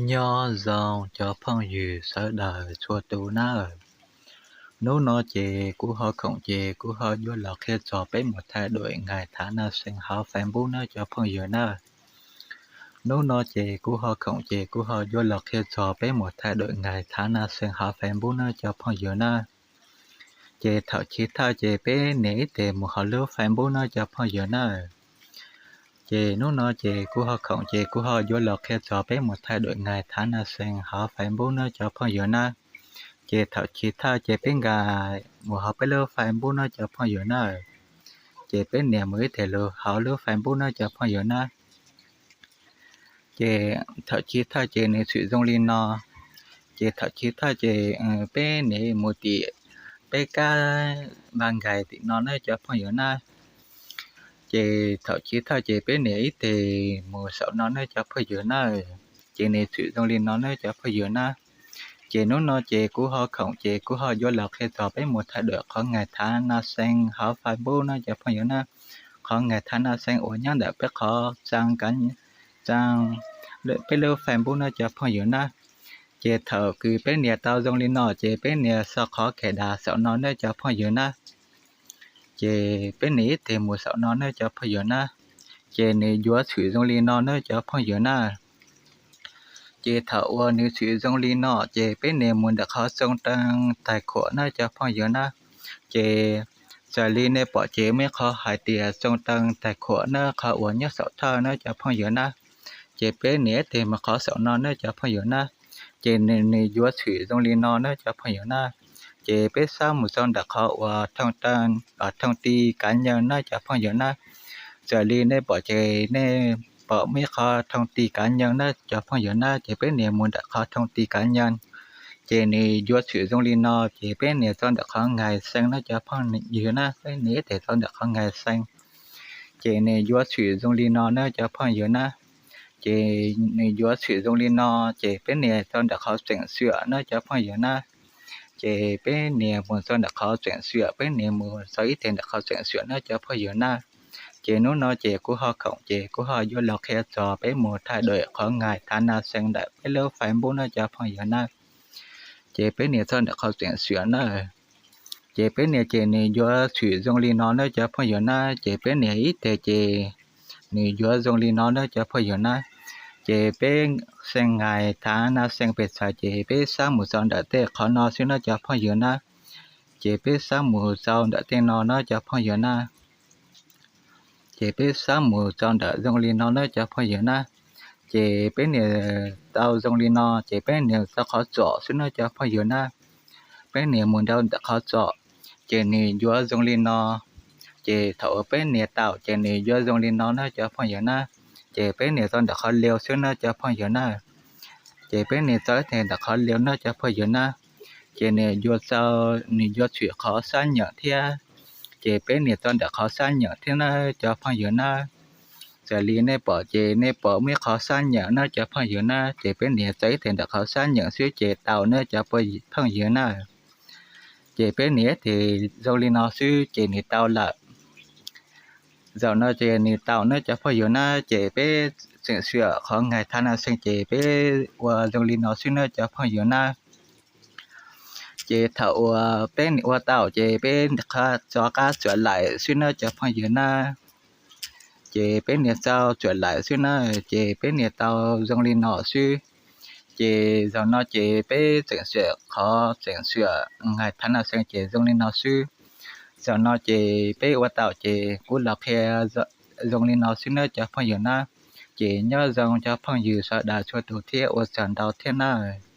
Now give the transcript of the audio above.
Nyob zoo cov phooj ywg sawv daws txhua tus nawb. Hnub no ces kuv ho khoom ces kuv ho yuav los qhia txog peb mus thaij duam ngais thav nas sees hauv Facebook nawb cov phooj ywg nawb. Hnub no ces kuv ho khoom ces kuv ho yuav los qhia txog peb mus thaij duam ngais thav nas sees hauv Facebook nawb cov phooj ywg nawb. Ces thaum chiv thawj ces peb nias ib tes mus hauv lub Facebook nawb cov phooj ywg nawb. Ces hnub no ces kuv ho khoom ces kuv ho yuav los qhia txog peb mus thaij duam ngais thav nas sees hauv Facebook nawb cov phooj ywg nawb. Ces thaum chiv thawj ces peb nkag mus hauv peb lub Facebook nawb cov phooj ywg nawb. Ces peb nias mus ib tes lug hauv lub Facebook nawb cov phooj ywg nawb. Ces thaum chiv thawj ces nws tshwm zoo li no. Ces thaum chiv thawj ces peb nias mus tim peb kab npa nkais tim no nawb cov phooj ywg nawb. Ces thaum chiv thawj ces peb nias ib tes mus saum no nawb cov phooj ywg nawb. Ces nws tshwm zoo li no nawb cov phooj ywg nawb. Ces hnub no ces kuv ho khoom ces kuv ho yuav los qhia txog peb mus thaij duam qhov ngais thav nas sees hauv Facebook nawb cov phooj ywg nawb. Qhov ngais thav nas sees uas nyob ntawm peb qhov txee, txee peb lub Facebook nawb cov phooj ywg nawb. Ces thaum kws peb nias tau zoo li no ces peb nias sau qhov cài đặt saum no nawb cov phooj ywg nawb. Ces peb nias ib tes mus saum no nawb cov phooj ywg nawb. Ces nws yuav tshwm zoo li no nawb cov phooj ywg nawb. Ces thaum uas nws tshwm zoo li no ces peb nias mus ntawm qhov soo tee tais khuam nawb cov phooj ywg nawb. Ces txawm li nej pom ces muaj ib qhov hais tias soo tee tais khuam nawb, qhov uas nyob saum thawj nawb cov phooj ywg nawb. Ces peb nias ib tes mus qhov saum no nawb cov phooj ywg nawb. Ces nws yuav tshwm zoo li no nawb cov phooj ywg nawb. Ces peb xab mus txog ntawm qhov uas thoo tee, thoo ti kav nyees nawb cov phooj ywg nawb. Txawm li nej pom ces nej pom muaj ib qhov thoo ti kav nyees nawb cov phooj ywg nawb. Ces peb nias mus ntawm qhov thoo ti kav nyees. Ces nws yuav tshwm zoo li no ces peb nias txog ntawm qhov ngais sees nawb cov phooj ywg nawb. Peb nias ib tes txog ntawm qhov ngais sees. Ces nws yuav tshwm zoo li no nawb cov phooj ywg nawb. Ces nws yuav tshwm zoo li no ces peb nias txog ntawm qhov tseem xyuam nawb cov phooj ywg nawb. Ces peb nias mus txog ntawm qhov tseem xyuam, peb nias mus txog ib tes ntawm qhov tseem xyuam nawb cov phooj ywg nawb. Ces hnub no ces kuv ho khoom ces kuv ho yuav los qhia txog peb mus thaij duam qhov ngais thav nas sees ntawm peb lub Facebook nawb cov phooj ywg nawb. Ces peb nias txog ntawm qhov tseem xyuam nawb. Ces peb nias ces nws yuav tshwm zoo li no nawb cov phooj ywg nawb. Ces peb nias ib tes ces nws yuav zoo li no nawb cov phooj ywg nawb. Ces peb xee ngais thav nas sees pes txhais ces peb xab mus txog ntawm tej qhov no xwb nawb cov phooj ywg nawb. Ces peb xab mus txog ntawm tej no nawb cov phooj ywg nawb. Ces peb xab mus txog ntawm zoo li no nawb cov phooj ywg nawb. Ces peb nias tau zoo li no ces peb nias txog qhov txom xwb nawb cov phooj ywg nawb. Peb nias mus rau ntawm qhov txom, ces nws yuav zoo li no. Ces thaum uas peb nias tau ces nws yuav zoo li no nawb cov phooj ywg nawb. Ces peb nias txog ntawm qhov liu xwb nawb cov phooj ywg nawb. Ces peb nias txog ib tes ntawm qhov liu nawb cov phooj ywg nawb. Ces nws yuav tau, nws yuav tshwm qhov xab nyeem thiab. Ces peb nias txog ntawm qhov xab nyeem thiab nawb cov phooj ywg nawb. Txawm li nej pom ces nej pom muaj ib qhov xab nyeem nawb cov phooj ywg nawb. Ces peb nias txog ib tes ntawm qhov xab nyeem xwb ces tau nawb cov phooj ywg nawb. Ces peb nias ib tes zoo li no xwb ces nws tau lawm. Zaum no ces nws tau nawb cov phooj ywg nawb. Ces peb tseem xyuam qhov ngais thav nas sees ces peb ua zoo li no xwb nawb cov phooj ywg nawb. Ces thaum uas peb nias ua tau ces peb rov qab txuam laim xwb nawb cov phooj ywg nawb. Ces peb nias txog txuam laim xwb nawb, ces peb nias tau zoo li no xwb. Ces zaum no ces peb tseem xyuam qhov tseem xyuam ngais thav nas sees ces zoo li no xwb. Zaum no ces peb ua tau ces kuv los qhia zoo li no xwb nawb cov phooj ywg nawb. Ces nyob zoo cov phooj ywg sawv daws txhua tus thiab ua tsaug ntau thiab nawb.